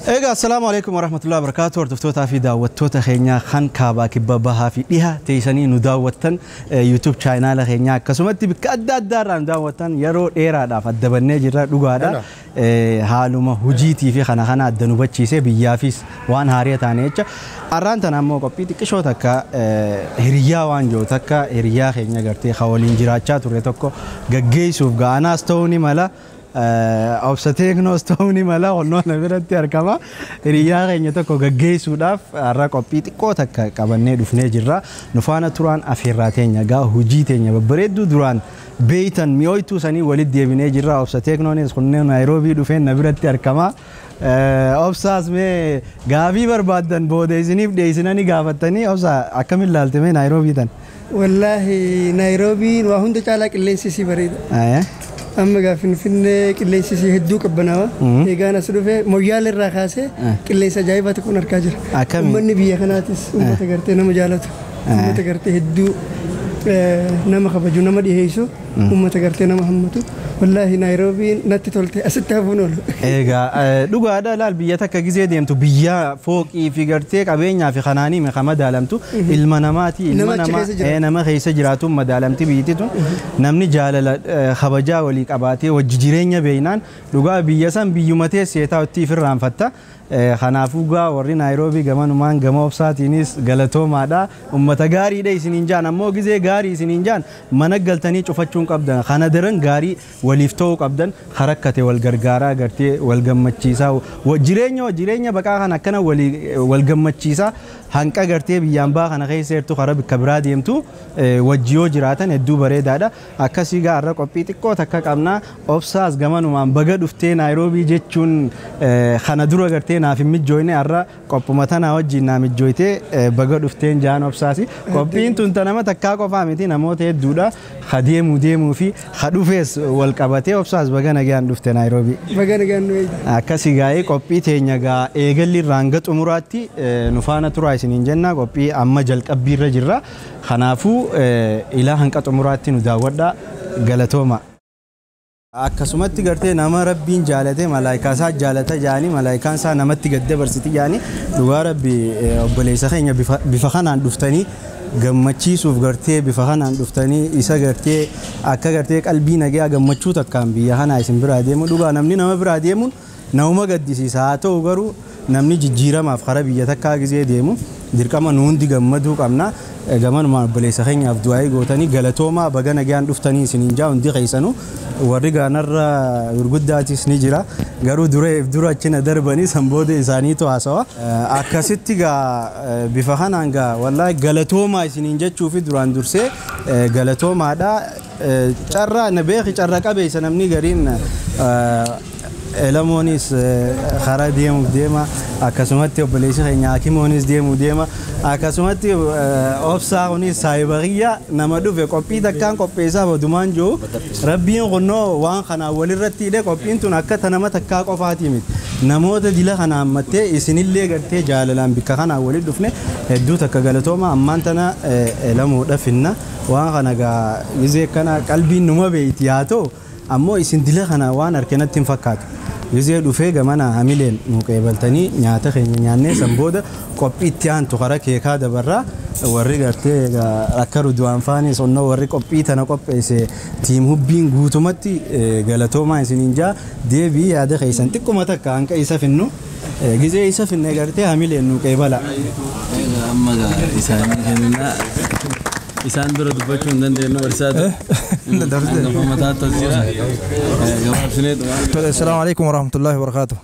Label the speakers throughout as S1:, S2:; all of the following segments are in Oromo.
S1: Egaa, assalaamu alaikum warahmatullahi wabarakatuh. Hordoftootaa fi daawwattoota keenyaa kan kaabaa, kibba, bahaa fi dhiha teessanii nu daawwattan, YouTube channel keenyaa akkasumatti bakka adda addaa irraa nu daawwattan, yeroo dheeraadhaaf adda bannee jirra, dhugaadha. Haaluma hujiitii fi kana kana adda nu bachiisee biyyaafis waan haarii taane jecha. Har'aan tana ammoo qophii xiqqishoo takka, hiriyyaa waan jiru takka, hiriyyaa keenya gartee kan waliin jiraachaa turre tokko gaggeessuuf ga'anaas ta'uu ni mala. Obsa Teeknoos ta'uu ni mala, honnoon biratti argama. Hiriyyaa keenya tokko gaggeessuudhaaf har'a qophii xiqqoo takka qabannee dhufnee jirra. Nu faana turaan afeerraa teenya gaa hojii teenya babbareedduu duraan beeytan mi'ooytuu sanii walitti deebinee jirra. Obsa Teeknoonis kunneen Naayiroobii dhufeen na biratti argama. Obsaas mee gaafii barbaaddan booda isiniif dhiyeessinanii gaafattanii. Obsa, akkamiin ilaalte mee Naayiroobii tan?
S2: Wallaahi, Naayiroobiin waa hunda caalaa qilleensi isii bareeda. Amma gaa Finfinnee qilleensi isii hedduu qabbanaawa. Eegaan as dhufe Moyyaala irraa kaasee qilleensa ajaa'ibaa tokkoon argaa jira.
S1: Akkami?
S2: Uummanni biyya kanaatis uummata gartee nama jaalatu. Uummata gartee hedduu nama kabaju, nama dhiheessu, uummata gartee nama hammatu. Wallaahi, Naayiroobiin natti tolte, asitti hafuun oolu.
S1: Egaa, dhugaadha. Laal, biyya takka gizee deemtu biyya fooqii fi gartee qabeenyaa fi kanaanii ka madaalamtu ilma namaati, ilma
S2: Nama achi
S1: namaa
S2: keessa jiraatu.
S1: Nama keessa jiraatuun madaalamti biyyatti tun. Namni jaalala, kabajaa walii qabaatee wajji jireenya beeynaan dhugaa biyya san biyyuma teessee taa'utti ifirraanfatta. Kanaafuu gaa warri Naayiroobii gamanumaan gama obsaatiinis galatoomaadha. Uummata gaariidha isiniin jaan. Ammoo gizee gaarii isiniin jaan mana galtanii cufachuun qabdan. Kana daran gaarii waliif ta'uu qabdan, harakkate wal gargaaraa, gartee wal gammachiisaa, jireenya jireenya baqaa kan akkana wal gammachiisaa, hanqa gartee biyyaan baa kana keessa jirtu karaa bakka biraa deemtu wajji yoo jiraatan hedduu bareedaadha. Akkasii gaa har'a qophii xiqqoo takka qabna. Obsaas gamanumaan baga dhuftee Naayiroobii jechuun kana dura gartee naaf hin mijjooyne, har'a qophuma tanaa wajjin naa mijjooytee, baga dhufteen jaan obsaasi. Qophiin tun ta nama takkaa qofaa miti, namoota hedduudha. Ha deemuu deemuu fi ha dhufees wal qabatee. Obsaas baga nagaan dhufte Naayiroobii.
S2: Baga nagaan nu eegde.
S1: Akkasii gaa'ee qophii teenya gaa eegalli irraa hanga xumuraatti nu faana turaa isiniin jenna. Qophii amma jalqabbiirra jirra. Kanaafuu ilaa hanga xumuraatti nu daawwadhaa, galatooma. Akkasumatti gartee nama rabbiin jaalate malaayikaa isaa jaalata jaanii, malaayikaan isaa namatti gad dabarsiti jaanii. Dhugaa rabbi, obboleessa keenya bifa kanaan dhuftanii gammachiisuuf, gartee bifa kanaan dhuftanii isa gartee akka gartee qalbii nagaa gammachuu takkaan biyya kanaa isin biraa deemu, dhugaa namni nama biraa deemuun namuma gaddisiisa. Haa ta'u garuu namni jijjiiramaaf karaa biyya takkaa gizee deemu dirqama nu hundi gammaduu qabna. Gamanumaan obboleessa keenyaaf du'aa'ii gootanii, galatoomaa, baga nagaan dhuftanii isiniin jaa hundi keessanuu. Warri gaanarra gurguddaatis ni jira, garuu dureef dura achina darbanii san booda isaaniitu haasawa. Akkasitti gaa bifa kanaan gaa wallaahi galatoomaa isiniin jechuu fi duraan dursee galatoomaadha. Carraa na beeki, carra qabeessa namni gariin Elamoonis karaa deemuuf deema, akkasumatti obboleessi keenya Hakimoonis deemuu deema, akkasumatti obsaa kunis saayiba kiyya nama dhufe qophii takkaan qopheessaa odumaan jiru. Rabbiin kunnoo waan kanaan walirratti hidhe. Qophiin tun akka ta nama takkaa qofaatii miti, namoota dila kana hammattee isinillee gartee jaalalaan bikka kanaan walitti dhufne hedduu takka galatooma. Ammaan tana elamoodha finna. Waan kana gaa gizee kana qalbiin numa beeyti. Haa ta'u ammoo isin dila kana waan harkanatti hin fakkaatu. Gizee dhufee gamana hamileen nu qeebaltanii nyaata keenya nyaannee san booda qophii itti aantu karaa keekaa dabarraa. Warri gartee akka Ruduwaan faanis onnoo warri qophii tana qopheesse, team hubbiin guutumatti galatoomaa isiniin jaa. Deebii yaada keessan xiqquma takka hanqa isa finnu, gizee isa finne gartee hamileen nu qeebala.
S3: Amma isaanii kennaa, isaan dura dubbachuu hin dandeenyu, barsiisaatu hangafa mataatti as jira, gabaabsinee.
S4: Tole, assalaamu alaikum warahmatullahi wabarakatuh.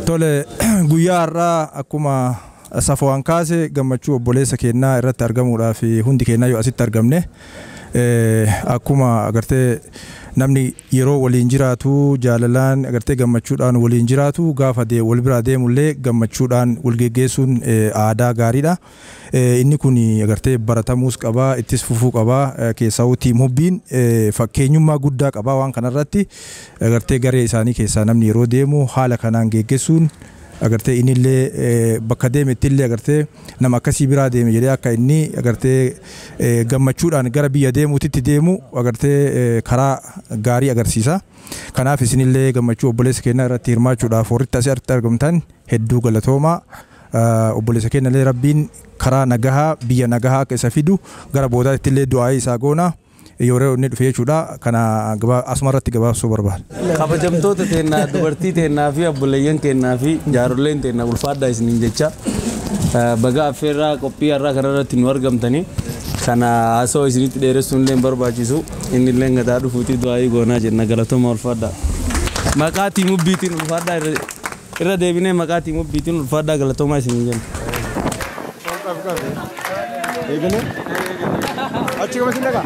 S4: Tole, guyyaa har'aa akkuma Safwaan kaase gammachuu obboleessa keenyaa irratti argamuudhaaf hundi keenyaa yoo asitti argamne, akkuma agartee namni yeroo waliin jiraatu jaalalaan agartee gammachuudhaan waliin jiraatu, gaafa wal biraa deemullee gammachuudhaan wal geggeessuun aadaa gaariidha. Inni kun agartee baratamuus qabaa, ittis fufuu qabaa. Keessaa'uu team hubbiin fakkeenyummaa guddaa qabaa waan kanarratti. Agartee garee isaanii keessaa namni yeroo deemu haala kanaan geggeessuun Agartee innillee bakka deemetti illee agartee nama akkasii biraa deeme jedhee akka inni agartee gammachuudhaan gara biyya deemuutitti deemu agartee karaa gaarii agarsiisa. Kanaaf isinillee gammachuu obboleessa keenyaa irratti hirmaachuudhaaf warri asii argamtan hedduu galatoomaa. Obboleessa keenya illee Rabbiin karaa nagahaa biyya nagahaa akka isa fidu gara boodaatti illee du'aa isaa goona. Yeroo inni dhufe jechuudha. Kana asuma irratti gabaabsuu barbaada.
S3: Kabajamtoota teennaa, dubartii teennaa fi obboleeyyan keennaa fi jaarolleen teennaa ulfaadhaa isiniin jecha baga affeerraa qophii har'aa kanarratti nu argamtanii kana haasawaa isinitti dheeressuun illee hin barbaachisu, inni illee gataa dhufuutii du'aayii goonaa jenna. Galatooma, ulfaadhaa. Maqaa tiimubbiitiin ulfaadhaa, irra deebinee maqaa tiimubbiitiin ulfaadhaa, galatoomaa isiniin jenna.
S1: Eegalee? Achi gama sin dhagaa?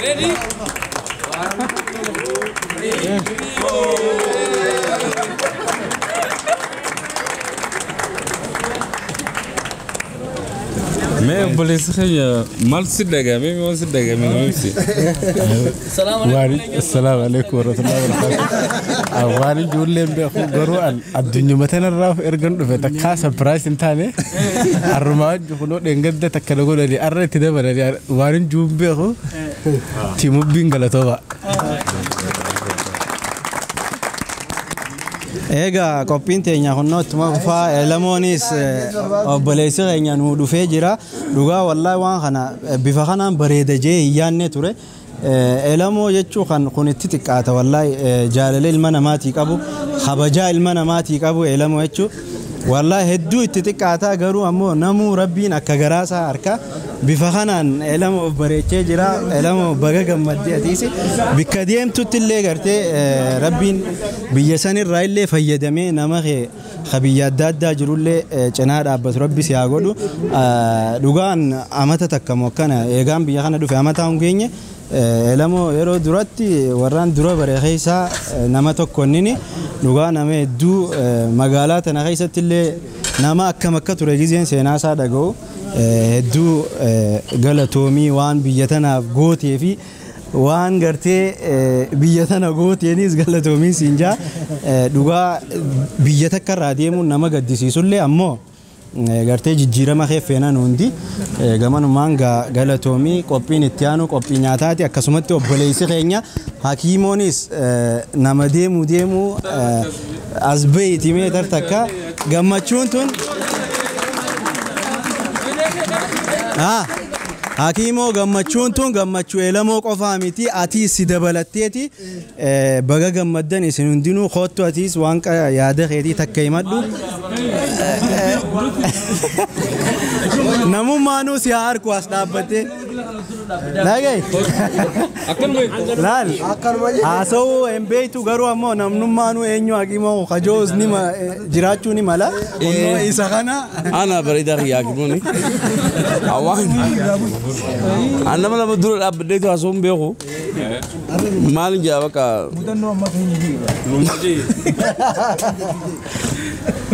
S3: Ready? 1, 2, 3, 4.
S5: Mee obboleessi keenya maal si dhagahame, maal si dhagahame nu ibsi.
S6: Assalaamu alaikum warahmatullahi wabarakatuh. Waan ijoolleen beeku garuu addunyuma tanarraa ergan dhufe takkaa surprise hin taane har'umaa kunoo dheengadda takka na godhanii har'a itti dabalanii waan hin jiru beeku tiimubbiin galatooma.
S1: Egaa qophiin teenya kunnoo ittuma fufaa, lamoonis obboleessi keenya nu dhufee jira. Dhugaa wallaahi waan kana bifa kanaan bareeda jee hin yaadne ture. Elamoo jechuu kan kun itti xiqqaata wallaahi, jaalala ilma namaatii qabu, kabajaa ilma namaatii qabu elamoo jechuu. Wallaahi hedduu itti xiqqaata, garuu ammoo namuu Rabbiin akka garaasaa harka bifa kanaan elamoo of bareechee jira. Elamoo, baga gammaddee, atiis bikka deemtutti illee gartee Rabbiin biyya sanirraa illee fayyadamee nama kee ka biyya adda addaa jirullee cinaa dhaabbatu Rabbi si haa godhu. Dhugaan amata takka moo akkana eegaan biyya kana dhufe amataa hin geenye. Elamoo yeroo duratti warraan dura bare keessaa nama tokko inni dhugaa nama hedduu magaalaa tana keessatti illee nama akkam akka ture gizeen seenaa isaa dhaga'u hedduu galatoomii waan biyya tanaaf gootee fi waan gartee biyya tana gooteenis galatoomii siin jaa. Dhugaa biyya takka irraa deemuun nama gaddisiisullee ammoo gartee jijjiirama kee feenan hundi gamanumaan galatoomii. Qophiin itti aanu qophii nyaataati. Akkasumatti obboleessi keenya hakiimoonis nama deemu deemu as bahiiti meetar takka gammachuun tun. Hakiimoo, gammachuun tun gammachuu elamoo qofaa miti, atiis si dabalatteeti baga gammaddan isin hundinuu. Koottu, atiis waan yaada keetii takka himadhu. Namummaanuu si haa harku as dhaabbattee. Dhagaye. Laal. Haasa'uu hin beektu, garuu ammoo namnummaanuu eenyu hakiimoo kajoos ni jiraachuu ni mala. Kunnoo isa kana.
S3: Ana bareedaa kiyyaa hakiimooni. Awwaan. An nama lama dura dhaabbadheetu haasa'uun beeku. Maalin jaa bakka.
S4: Mudannoo ammaa keenya jiru.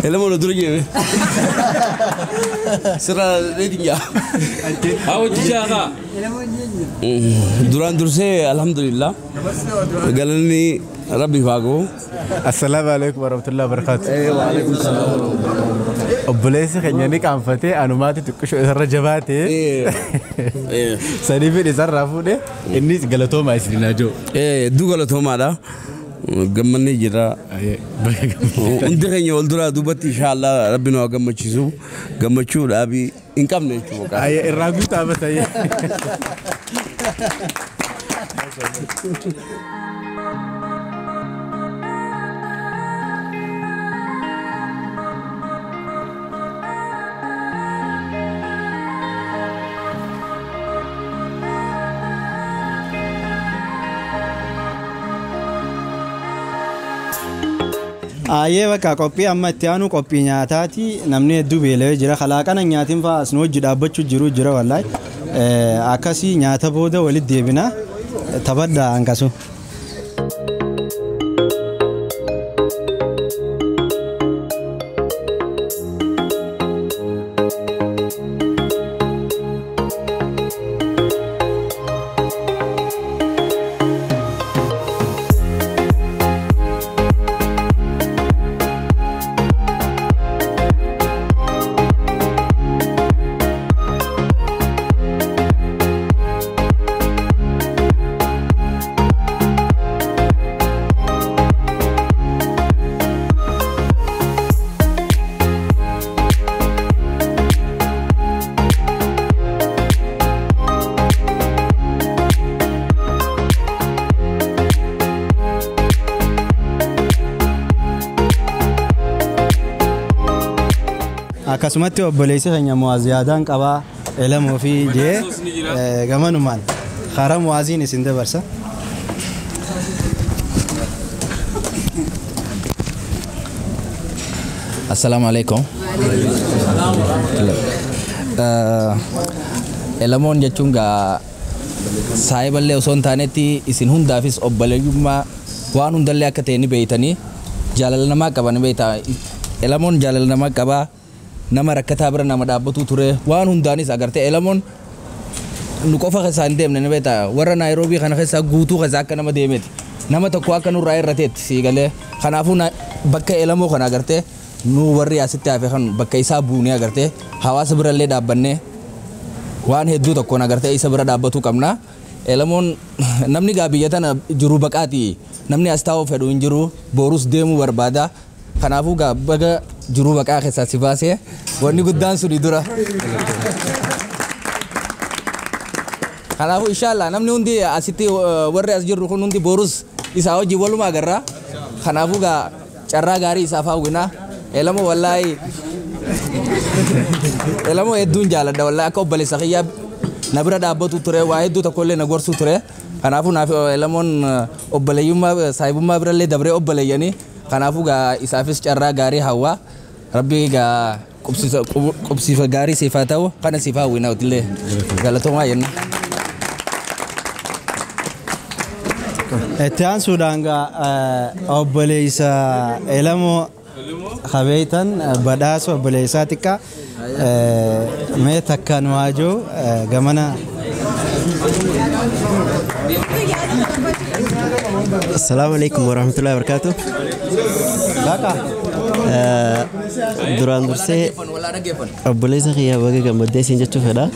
S3: Elamoo na dura jeeme. Sirraa dheetin jaa.
S5: Haa hojii haa.
S3: Duraan dursee alhamdulillah. Galanni Rabbi haa ga'u.
S6: Assalaamu alaikum warahmatullahi wabarakatuh. Obboleessi keenya ni qaanfatee anumaatti xiqqishoo isarra jabaatee sanii fedhe isarraa fuudhe, innis galatoomaa isin haa jiru.
S3: Hedduu galatoomaadha. Gammannee jirra. Hundi keenya wal duraa duubatti inshaallah Rabbi nu haa gammachiisu. Gammachuu dhaabii hin qabne jechuudha.
S6: Irraa guutaa batayee.
S1: Ayyee, bakka qophii amma itti aanu qophii nyaataati. Namni hedduu beela'ee jira. Kalaaqana nyaatiin fa'aa as nu hojii dhaabbachuu jiru jira wallaahi. Akkasii nyaata booda walitti deebina. Taphadhaa hanqasu. Akkasumatti obboleessi keenya Mu'aaz yaadaan qabaa Elamoo fi jee gamanumaan karaa Mu'aaziin isin dabarsa.
S7: Assalamu alaikum. Elamoon jechuun gaa saayiballee osoo hin taanetti isin hundaafis obboleeyyummaa waan hundallee akka ta'e ni beeytanii, jaalala namaa qaba ni beeyta. Elamoon jaalala namaa qabaa, nama rakkataa bira nama dhaabbatu ture. Waan hundaanis agartee Elamoon nu qofa keessaa hin deemne ni beekta, warra Naayiroobii kana keessaa guutuu keessaa akka nama deemeti, nama tokko akka nurraa irrateetti sii galee. Kanaafuu bakka Elamoo kana agartee nu warri asitti hafe kan bakka isaa buunee agartee hawaasa birallee dhaabbannee waan hedduu tokkoon agartee isa bira dhaabbatuu qabna. Elamoon namni gaa biyya tana jiru baqaati, namni as taa'uu fedhu hin jiru, boorus deemuu barbaada. Kanaafuu gaa baga jiruu baqaa keessaa si baasee, wanni guddaan suni dura. Kanaafuu inshallah namni hundi asitti warri as jirru kun hundi boorus isaa hojii walumaa agarra. Kanaafuu gaa carraa gaarii isaaf hawwina. Elamo, wallaahi Elamo hedduun jaaladha, wallaahi akka obboleessa kiyyaa na bira dhaabbatu ture, waa hedduu tokkollee na gorsuu ture. Kanaafuu naaf Elamoon obboleeyyummaa saahibummaa birallee dabree obboleeyyanii. Kanaafuu gaa isaafis carraa gaarii hawwa. Rabbi gaa qubsiisa gaarii siif haa ta'u, kana siif hawwina utillee galatoomaa jenna.
S1: Itti aansuudhaan gaa obboleessa Elamoo kabeeytan badhaasa obboleessaa xiqqaa mee takkaan waajoo gamana.
S8: Assalamu alaikum warahmatullahi wabarakatuh.
S1: Baqa.
S8: Duraan dursee obboleessa kiyya baga gammaddee siin jechuu fedha.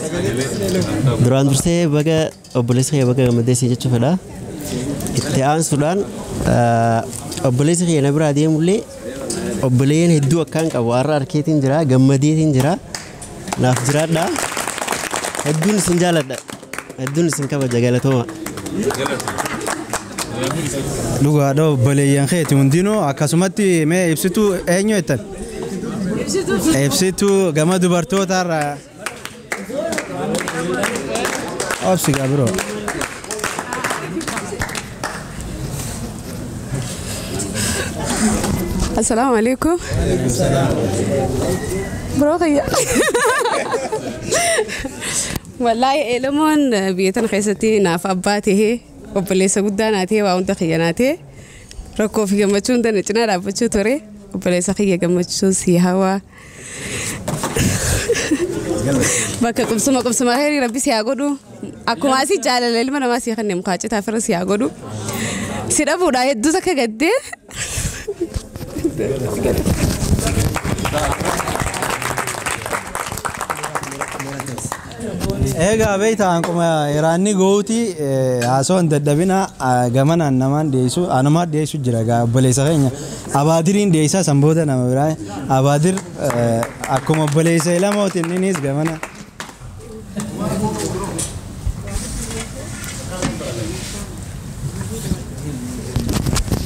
S8: Duraan dursee baga obboleessa kiyya baga gammaddee siin jechuu fedha. Itti aansuudhaan obboleessa kiyya na biraa deemullee obboleeyyan hedduu akkaan qabu har'a harkeetiin jira, gammadeetiin jira. Naaf jiraadha. Hedduun isin jaaladha. Hedduun isin kabaja, galatooma.
S1: Dhugaadha, obboleeyyan keeti hundinuu. Akkasumatti mee ibsituu eenyu jettan? Ibsituu gama dubartootaarraa. Obsi gaa biroo.
S9: Assalamu alaikum. Bro kiyya. Wallaahi Elamoon biyya tana keessatti naaf abbaa tahee, obboleessa guddaa naa tahee, waa hunda kiyya naa tahee, rakkoo fi gammachuu hunda na cinaa dhaabbachuu ture. Obboleessa kiyya gammachuu si hawaa. Bakka qubsuma qubsuma heerii rabbi si haa godhu. Akkuma asii jaalala ilma namaa si kanneen mukaa citaa fira si haa godhu. Si dhabuudha hedduus akka gaddee.
S1: Egaa beektaa, akkuma Iraanni gooti haasoo hin dadhabina, gamanaan namaan dhiyeessu anumaa dhiyeessu jira. Egaa obboleessa keenya Abaadiriin dhiyeessaa, san booda nama biraa. Abaadir akkuma obboleessa Elamootiin innis gamana.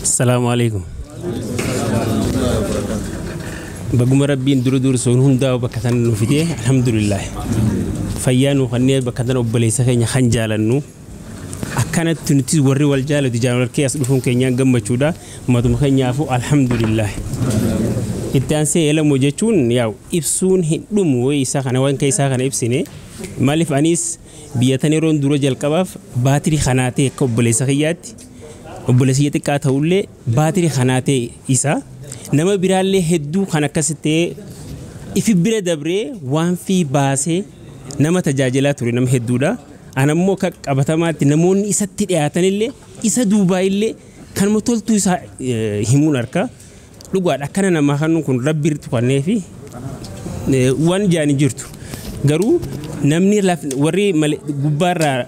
S10: Assalaamu alaikum. Baguma Rabbiin dura dursuun hundaa'u bakka tana nu fidee, alhamdulillah. Fayyaa nu kanneen bakka tana obboleessa keenya kan jaalannu akkanatti nuti warri wal jaalatu jaalalkee as dhufuun keenyaan gammachuudha. Matuma keenyaafuu alhamdulillah. Itti aansee Elamoo jechuun yaa'u ibsuun hin dhumu wayii isaa kana waan isaa kana ibsine. Maaliif anis biyya tana yeroon dura jalqabaaf baatirii kanaa ta'e akka obboleessa kiyyaatti, obboleessa kiyya xiqqaa ta'ullee baatirii kanaa ta'e isa nama biraallee hedduu kan akkas ta'e ifi bira dabree waan fi baasee nama tajaajilaa ture nama hedduudha. Anammoo akka qabatamaatti namoonni isatti dhiyaatanillee isa duubaa illee kanuma toltuu isaa himuun harka dhugaadha. Akkana namaa kan kun rabbi irratti kannee fi waan jaani jirtu. Garuu namni warri gubbaarraa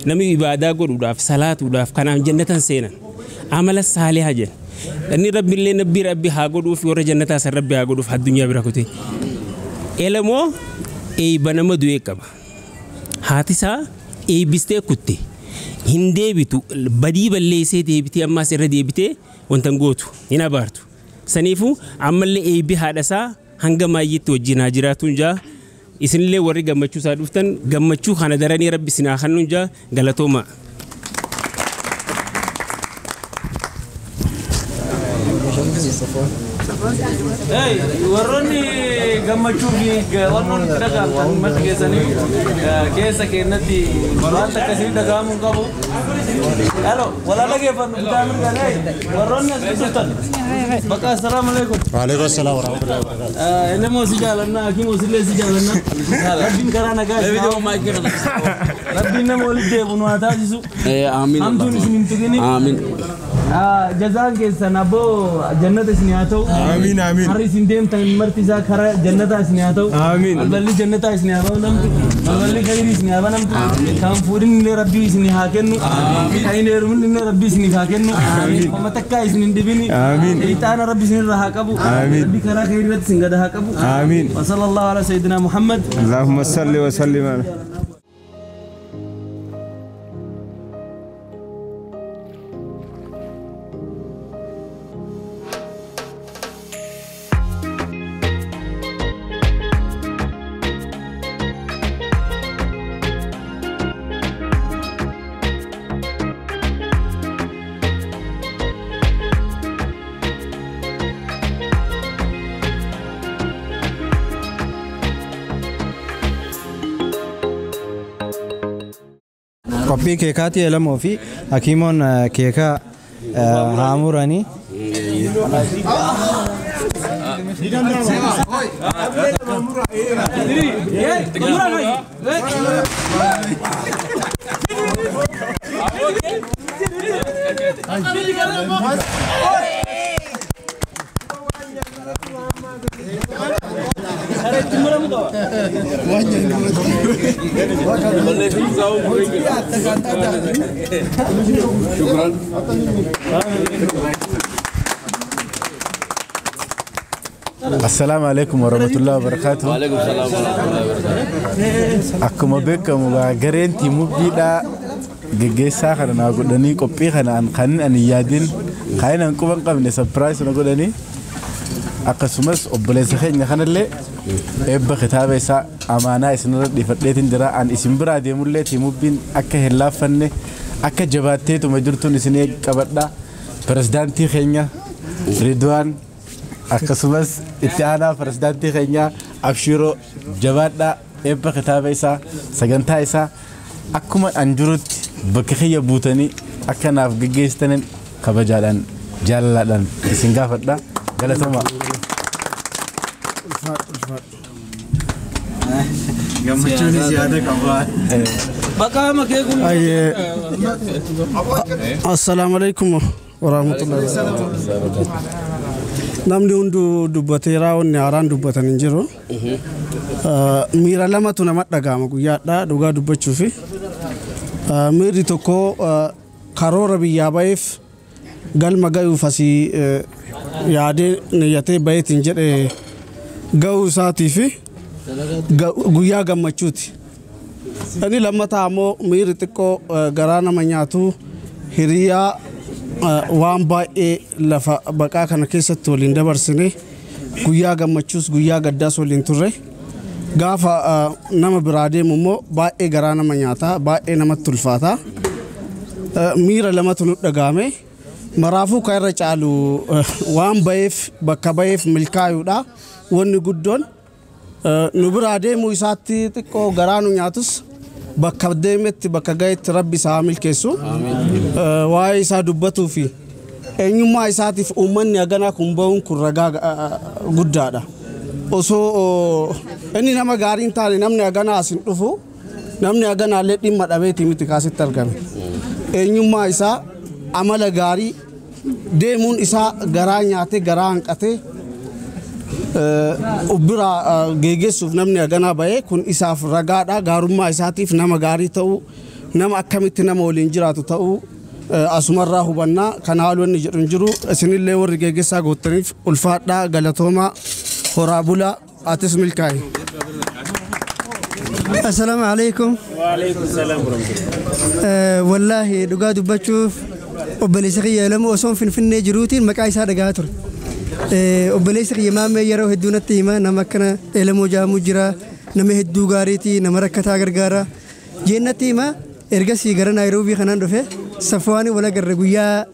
S10: namni ibaadaa godhuudhaaf salaatuudhaaf kanaaf jannatan seenan amala saalihaa jedhan. Inni rabbiillee nabbii rabbi haa godhuuf, warra jannataa san rabbi haa godhuuf addunyaa bira kutee. Elamoo eeyba nama du'ee qaba. Haati isaa eebbistee kutte. Hin deebitu, badii balleessee deebitee ammaas irra deebitee wanta hin gootu hin abaartu. Saniifuu ammallee eebbi haadha isaa Hanga maayyitti wajjin haa jiraatuun jaa. Isinillee warri gammachuu isaa dhuftan gammachuu kana daranii rabbi isin haa kennuun jaa galatooma.
S3: Warroonni gammachuu fi warroonni itti dhaga'amtan marti keessanii keessa keenyatti waan akkasii dhaga'amuu hin qabu. Halo, walaa dhageeffannu bitaa mirgaan warroonni as dhuftan. Bakka assalaamu alaikum.
S11: Waalaikum assalam warahmatullahi wabarakatuh.
S3: Elemoo si jaalannaa, Hakimoo sillee si jaalannaa. Rabbiin karaa nagaa isin Rabbiin nama walitti deebi'u nu haa taasisu.
S5: Amiin.
S3: Hamtuun isin hin tuqini.
S5: Amiin.
S3: Jazaan keessan abboo jannata isin haa ta'u.
S5: Amiin, amiin.
S3: Harri isin deemtan marti isaa karaa jannataa isin haa ta'u.
S5: Amiin.
S3: Balballi jannataa isin haa banamtu. Balballi khayrii isin haa banamtu. Kan fuudhin illee rabbii isin haa kennu. Kan hin heerumin illee rabbii isin haa kennu.
S5: Amiin.
S3: Amma takkaa isin hin dhibini.
S5: Amiin.
S3: Shayxaana rabbi isin irraa haa qabu.
S5: Amiin.
S3: Rabbi karaa khayrii irratti isin gada haa qabu.
S5: Amiin.
S3: Wa sallallahu ala sayyidina Muhammad.
S5: Allahumma salli wa sallim ala.
S1: Qophii keekaatii Elamoo fi Hakiimoon keekaa haa muranii.
S5: شكرا.
S6: السلام عليكم ورحمة الله وبركاته.
S7: وعليكم السلام ورحمة الله وبركاته.
S6: Akkuma beekamu gareen tiimubbiidhaa geggeessaa kana naa godhanii qophii kana kan ani yaadin kan an quban qabne surprise na godhanii akkasumas obboleessa keenya kanallee eebba kitaaba isaa amaanaa isinirra dhiifadheetiin jira an isin biraa deemullee tiimubbiin akka hin laaffanne akka jabaatteetuma jirtuun isin qabadha pirezidaantii keenya Ridwaan akkasumas itti aanaa pirezidaantii keenya Abshiroo jabaadhaa eebba kitaaba isaa sagantaa isaa akkuma an jirutti bakka kiyya buutanii akka naaf geggeessitaniin kabajaadhaan jaalalaadhaan isin gaafadha galatoomaa.
S1: Gammachuunis yaada qaba.
S3: Bakka kee kun.
S12: Assalaamu alaikum warahmatullahi wabarakatuh. Namni hunduu dubbateera wanni haaraan dubbatan hin jiru. Miira lamatu nama dhaga'ama guyyaadha dhugaa dubbachuufi. Miirri tokko karoora biyyaa ba'eef galma ga'uuf asii yaadee niyyatee ba'eetiin jedhe ga'uu isaatii fi guyyaa gammachuuti. Inni lammataa ammoo miirri xiqqoo garaa nama nyaatu hiriyaa waan baay'ee lafa baqaa kana keessatti waliin dabarsine guyyaa gammachuus guyyaa gaddaas waliin turre gaafa nama biraa deemu immoo baay'ee garaa nama nyaata baay'ee namatti ulfaata. Miira lamatu nu dhaga'ame maraafuu kan irra caalu waan ba'eef bakka ba'eef milkaa'uudha wanni guddoon nu biraa deemuu isaatti xiqqoo garaa nu nyaatus bakka deemetti bakka ga'etti rabbi isaa milkeessu waa'ee isaa dubbatuu fi eenyummaa isaatiif uummanni haganaa kun ba'uun kun ragaa guddaadha. Osoo inni nama gaarii hin taane namni haganaa as hin dhufu namni haganaa illee dhimma dhabeetii miti kaasitti argame. Eenyummaa isaa amala gaarii deemuun isaa garaa nyaatee garaa hanqatee bira geggeessuuf namni haganaa ba'ee kun isaaf ragaadha. Gaarummaa isaatiif nama gaarii ta'uu nama akkamitti nama waliin jiraatu ta'uu asumarraa hubannaa kana haalonni jedhu hin jiru. Isinillee warri geggeessaa goottaniif ulfaadhaa galatoomaa horaa bulaa atis milkaa'i.
S2: Assalaamu alaikum.
S10: Waalaikum salaam warahmatullahi.
S2: Wallaahi dhugaa dubbachuuf obboleessa kiyya Elamoo osoo Finfinnee jiruutiin maqaa isaa dhagahaa ture. Obboleessi kiyya Maammee yeroo hedduu natti hima, nama akkana Elemoo jedhamu jira, nama hedduu gaariiti, nama rakkataa gargaara jeen natti hima. Ergasii gara Naayiroobii kanaan dhufe. Safuwaanii wal agarre guyyaa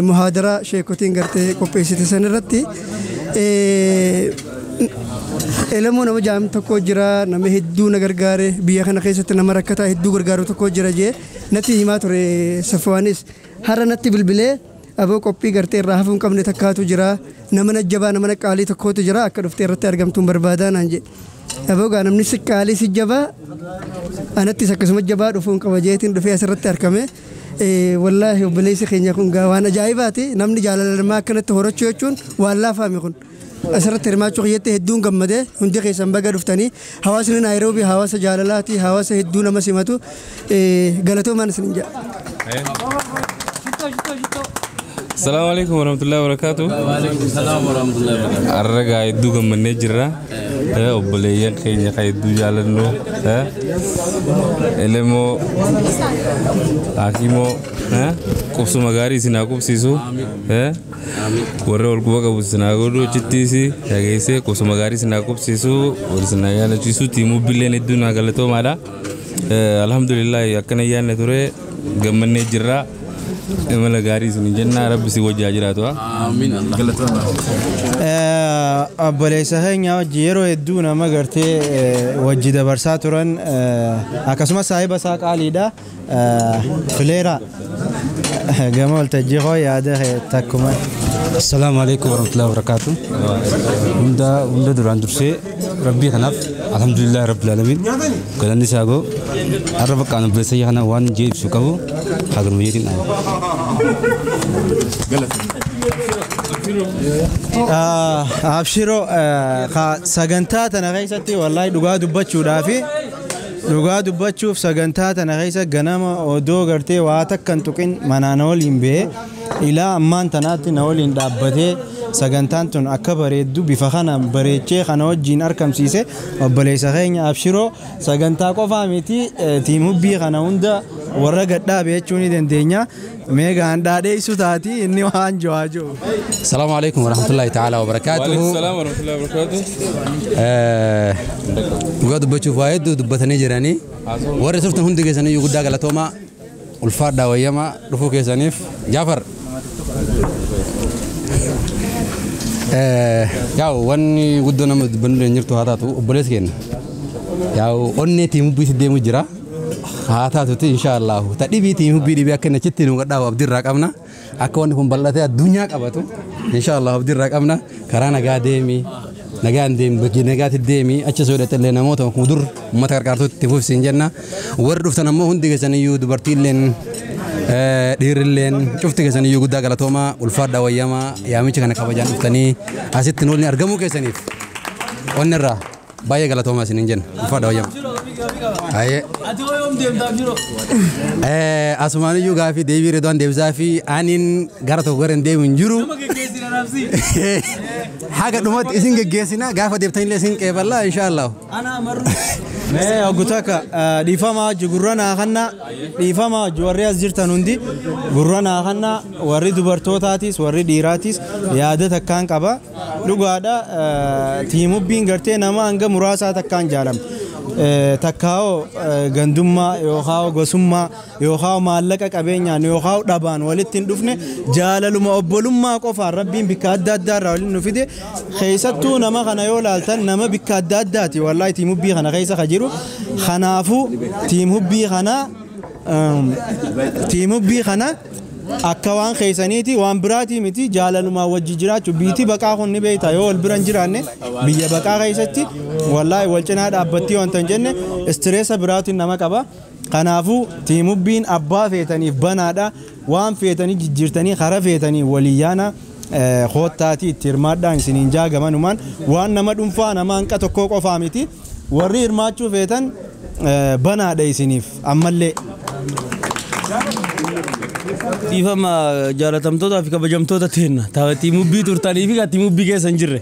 S2: muhaadaraa sheekotiin gartee qopheessite san irratti. Elemoo nama jedhamu tokko jira, nama hedduu na gargaare, biyya kana keessatti nama rakkataa hedduu gargaaru tokko jira jee natti himaa ture. Safuwaanis har'a natti bilbilee, aboo qophii gartee irraa hafuu hin qabne takkaatu jira, nama najjabaa, nama qaalii tokkotu jira, akka dhuftee irratti argamtuun barbaadaa naan jedhe. Aboo gaa namni si qaalii si jabaa, anattis akkasuma jabaa dhufuu hin qaba jeetiin dhufee asirratti argame. Wallaahi obboleessi keenya kun gaa waan ajaa'ibaati. Namni jaalala namaa akkanatti horachuu jechuun waan laafaame kun. Asirratti hirmaachuu kiyyatti hedduun gammadee. Hundi keessan baga dhuftanii. Hawaasni Naayiroobii hawaasa jaalalaati, hawaasa hedduu nama simatu. Galatoomaan isin jedha.
S5: Assalamu alaikum warahmatullahi wabarakatuh.
S3: Waalaikum salam warahmatullahi wabarakatuh.
S5: Har'a gaa hedduu gammannee jirra. Obboleeyyan keenya kan hedduu jaalannu, Elemoo, Hakimoo, qubsuma gaarii isin haa qubsiisu. Warra wal quba qabu isin haa godhu, achittis dhageessee qubsuma gaarii isin haa qubsiisu, wal isin haa yaalachiisu. Tiimuu billeen hedduun haa galatoomaadha. Alhamdulillah, akkana yaadne ture, gammannee jirra. Imala gaarii isin jenna, rabbi si wajjaa jiraatu.
S3: Amiin.
S1: Obboleessa keenya wajji yeroo hedduu nama gartee wajji dabarsaa turan, akkasumas saahiba isaa qaaliidha. Fileera gama waltajjii koo yaada takkuma.
S13: Assalaamu alaikum warahmatullahi wabarakatuh. Hunda hunda duraan dursee rabbii kanaaf alhamdulillah rabbil alamin, galanni isaa goo. Har'a bakka an obboleessa kana waan jee ibsu qabu hagaruma jeetiin dhaaba.
S1: Abshiroo, sagantaa tana keessatti wallaahi dhugaa dubbachuudhaafi, dhugaa dubbachuuf, sagantaa tana keessa ganama odoo gartee waa takka hin tuqin manaa na waliin ba'ee ilaa ammaan tanaatti na waliin dhaabbatee sagantaan tun akka bareeddu bifa kana bareechee kana wajjin argamsiise obboleessa keenya Abshiroo. Sagantaa qofaa miti, tiim hubbii kana hunda warra gadhaabe jechuu ni dandeenya. Meegaan dhaadheessu taati inni waan jiru jiru.
S13: السلام عليكم ورحمة الله تعالى وبركاته.
S5: وعليكم السلام ورحمة الله وبركاته.
S13: Dhugaa dubbachuuf waa hedduu dubbatanii jiranii. Warri turtan hundi keessanii guddaa galatoomaa, ulfaadhaa, wayyamaa dhufuu keessaniif. Jaafar. Yaa'u wanni guddoo nama dubbannu hin jirtu, haa taatu obboleessi keenya. Yaa'u onnee tiim hubbiitti deemu jira. Haa taatuti insha Allahu. Ta dhibii tiim hubbii dhibii akka inni achitti nu gadhaabu abdii irraa qabna. Akka wanni kun bal'atee addunyaa qabatu insha Allahu abdii irraa qabna. Karaa nagaa deemi. Nagaan deemi, bakki nagaatti deemi, achi soodhate illee namoota kun dur uummata gargaartutti itti fufsiin jenna. Warri dhuftan ammoo hundi keessaniyyuu, dubartiilleen dhiirrilleen, cufti keessaniyyuu guddaa galatoomaa, ulfaadhaa, wayyamaa. Yaamicha kana kabajaan dhuftanii asitti nu waliin argamuu keessaniif onni irraa baay'ee galatoomaa isiniin jenna, ulfaadhaa, wayyamaa. Ayyee.
S3: Ati hoo yoom deemtaa jiru?
S13: Asumaaniyyuu gaafii deebii Ridwaan deebisaa fi aniin gara tokko gara hin deemu hin jiru.
S3: Nama geggeessina nafsi.
S13: Haga dhumatti isin geggeessina, gaafa deebtanillee isin qeeballa insha Allah.
S3: Ana marru.
S1: Mee hoggu takka dhiifama wajji gurra naa kanna, dhiifama wajji warri as jirtan hundi gurra naa kanna, warri dubartootaatis warri dhiiraatis yaada takkaan qaba. Dhugaadha, tiimubbiin gartee nama hanga muraasaa takkaan jaalamte. Takkaa'oo gandummaa yookaan gosummaa yookaan maallaqa qabeenyaan yookaan dhabaan walitti hin dhufne, jaalaluma obbolummaa qofaan rabbiin bikka adda addaa irraa waliin nu fide. Keessattuu nama kana yoo laaltan nama bikka adda addaati wallaahi tiimubbii kana keessa ka jiru. Kanaafuu tiimubbii kana akka waan keessaniiti, waan biraatii miti, jaalalumaa wajji jiraachuu. Biitii baqaa kun ni beekta, yoo wal bira hin jiraanne biyya baqaa keessatti wallaahi wal cinaa dhaabbattii wanta hin jenne istireessa biraatiin nama qaba. Kanaafuu tiimubbiin abbaa feetaniif banaadha, waan feetanii jijjiirtanii karaa feetanii waliyyaana koottaatii itti hirmaadhaan isiniin jaagamanumaan. Waan nama dhuunfaa nama hanqa tokkoo qofaa miti, warri hirmaachuu feetan banaadha isiniif ammallee.
S3: Dhiifama, jaalatamtootaa fi kabajamtoota teenna tiimubbii turtanii fi tiimubbii keessa hin jirre.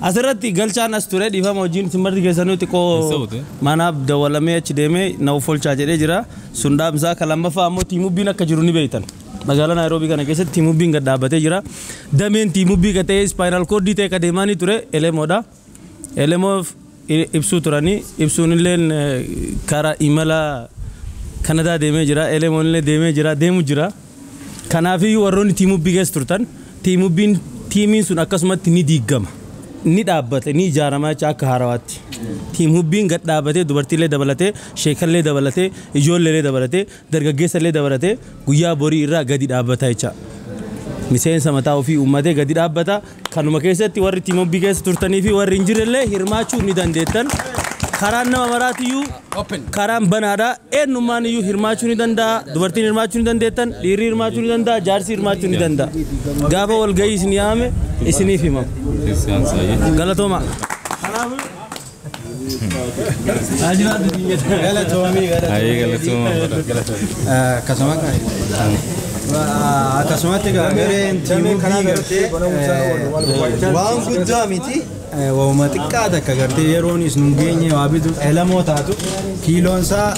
S3: Asirratti galchaan as ture, dhiifama wajjin isin marti keessanuu xiqqoo manaaf dawalamee achi deemee na folchaa jedhee jira. Sun dhaamsaa kan lammaffaa ammoo tiimubbiin akka jiru ni beektan. Magaalaa Naayiroobii kana keessatti tiimubbiin gad dhaabbatee jira. Dameen tiimubbii ka ta'e spinal cord ta'e ka deemaanii ture Elemoodha. Elemoof ibsuu turanii ibsuun illeen karaa imala Kanadaa deemee jira. Elemoon illee deemee jira deemu jira. Kanaafiyyuu warroonni tiimubbii keessa turtan tiimubbiin tiimiin sun akkasumatti ni diigama. Ni dhaabbate ni ijaarama jecha akka haarawaatti. Tiimubbiin gad dhaabbatee dubartiillee dabalatee sheekallee dabalatee ijoolleellee dabalatee dargaggeessallee dabalatee guyyaa borii irraa gadi dhaabbata jecha. Miseensa mataa ofii uummatee gadi dhaabbata. Kanuma keessatti warri tiimubbii keessa turtanii fi warri hin jirrellee hirmaachuu ni dandeettan. Karaan nama maraatiyyuu karaan banaadha. Eenyummaan iyyuu hirmaachuu ni danda'a. Dubartiin hirmaachuu ni dandeettan, dhiirri hirmaachuu ni danda'a, jaarsi hirmaachuu ni danda'a. Gaafa walgahii isin yaame isiniif himama. Galatooma.
S1: Akkasumatti gareen tiimubbii gartee waan guddaa miti waanuma xiqqaa takka gartee yeroonis nun geenye waa bitu elamoo taatu kiiloon isaa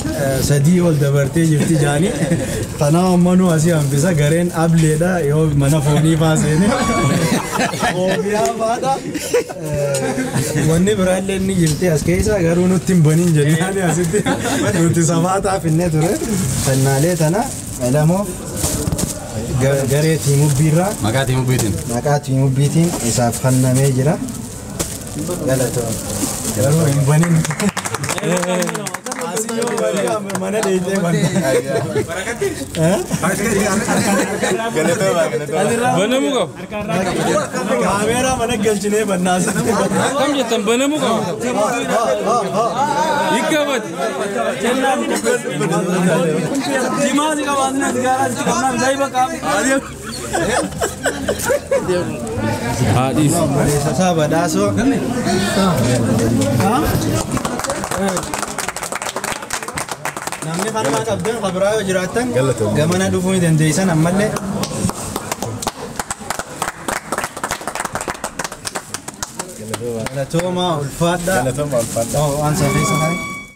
S1: 3 ol dabartee jirti jaanii kanaaf ammoo nu asii hambisa gareen ableedha yoo mana foonii faa seene oobiyaa faadha wanni biraallee ni jirti as keessa garuu nutti hin banin jennaani asitti nuti safaataa finnee ture sannaalee tana elamoo garee tiimubbiirraa maqaa tiimubbiitiin isaaf kennamee jira. Galatoon garuu hin banin. Asii yoo banii mana dheeyitee banta.
S5: Banamuu qaba.
S1: Kaameeraa mana galchinee bannaas.
S5: Akkam jettan banamuu qaba. Hiikkabati.
S3: Jimaasi qabaatni as gaaraa sitti qabnaan zaayiba qabu.
S5: Haadhiis.
S1: Obboleessa isaa badhaasoo. Namni kanuma qabdan kabiraa yoo jiraattan gamana dhufuu ni dandeessan ammallee. Galatooma ulfaadha. Waan safeessa kana.